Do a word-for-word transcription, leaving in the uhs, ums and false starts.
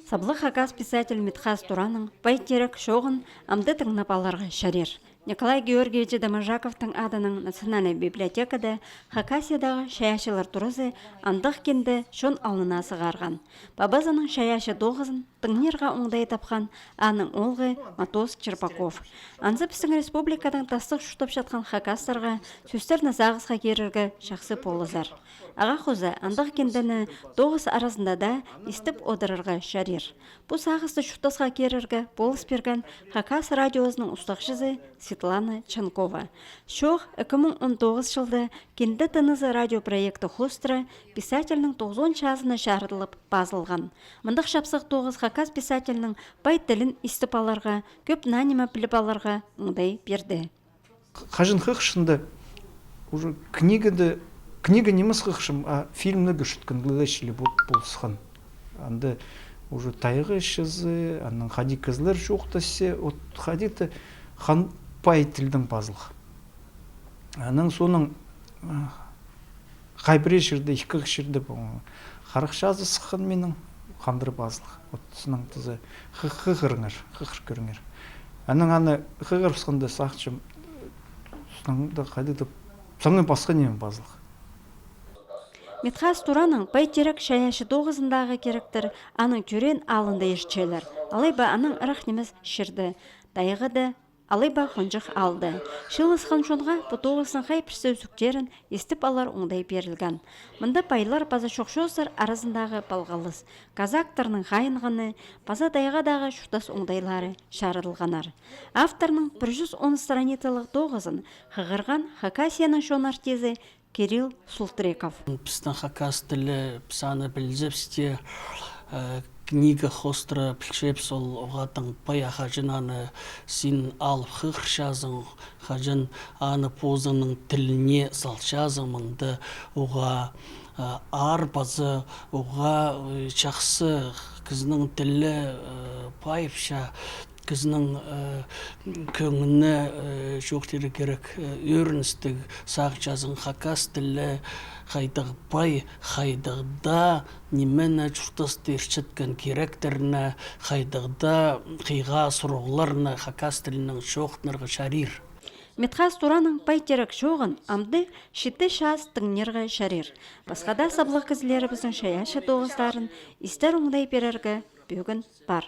Саблығ хакас писатель Митхас Туранның пай тирек чооғын амды тыңнап аларға чарир. Николай Георгиевич Доможаковтың адынаң национальнай библиотекада Хакасиядағы чайаачылар туразы андағ кинде чон алнына сығарған. Пабазының чайаачы тоғызын тыңнирға оңдай тапхан аның оолғы Матос Черпаков. Анзы пістің республикадаң тастығ чуртапчатхан хакастарға сӧстерні сағысха кирерге чахсы полызар. Ағаа хоза, андағ киндені тоғыс аразында даа истіп одырарға чарир. Пу сағысты чуртасха кирерге полыс пирген Хакас радиозының устағҷызы Светлана Чанкова. Чоох ікі муң он тоғызынҷы чылда «Кинде тынызы» радиопроекті хоостыра писательнің тоғызон чазына чарыдылып пазылған. Мындағ чапсых тоғыс хакас писательнің пай тілін истіп аларға, кӧп наа ниме піліп аларға оңдай пирді. Хаҷан хығырчам, анда уже книгада, книга нимес хығырчам, а фильмні кӧрчеткен, глядачили вот полысхан. Анда уже тайға чазы, анаң хайди кізілер чоохтасча, вот хайди-да хан пай тілдең пазылған. Анаң соонаң, а, хай пірее чирде, ікі чирде, по-моему, харах чазы сыххан минің, хандыр пазылған. Вот сыннаң тізе хы-, хығырыңар, хығыр кӧріңер. Анаң аны хығырыбысханда сағынчам, сыннаң даа хайди-да саңай пасха ниме пазылған. Митхас Туранның пай тирек чайаачы тоғызындағы киректер аның тӧреен аалында иртчелер, алай ба анаң ырах нимес чирде, тайғада, алай ба хонҷых аалда. Чыылысхан чонға пу тоғыстың хай пірсі ӱзӱктерін истіп алар оңдай пирілген. Мында пайлар паза чох-чоостар аразындағы палғалыс, казактарның хайынғаны паза тайғадағы чуртас оңдайлары чарыдылғаннар. Авторның пір чӱс он страницалығ тоғызын хығырған Хакасияның чон артизі Кирилл Султреков. Пістің хакас тілі, піс аны пілзебіс тее, э, книга хоостыра пілчебіс, ол уғаа тың пай, а хаҷан аны син алып хығырчазың, хаҷан аны позыңның тіліне салчазың, мында уғаа, э, аар паза уғаа, э, чахсы, кізінің тілі, э, пайыпча, кізінің, э, кӧңні, э, чоохтирға кирек, э, ӧріністіг, сағынчазың, хакас тілі хайдағ пай, хайдағ даа нимені чуртаста иртчеткен киректерні, хайдағ даа хыйға сурығларны хакас тілінең чоохтанарға чарир. Митхас Туранның пай тирек чооғын амды читі час тыңнирға чарир. Пасха даа саблығ кізілерібістің чайаачы тоғыстарын истер оңдай пирерге пӧгін пар.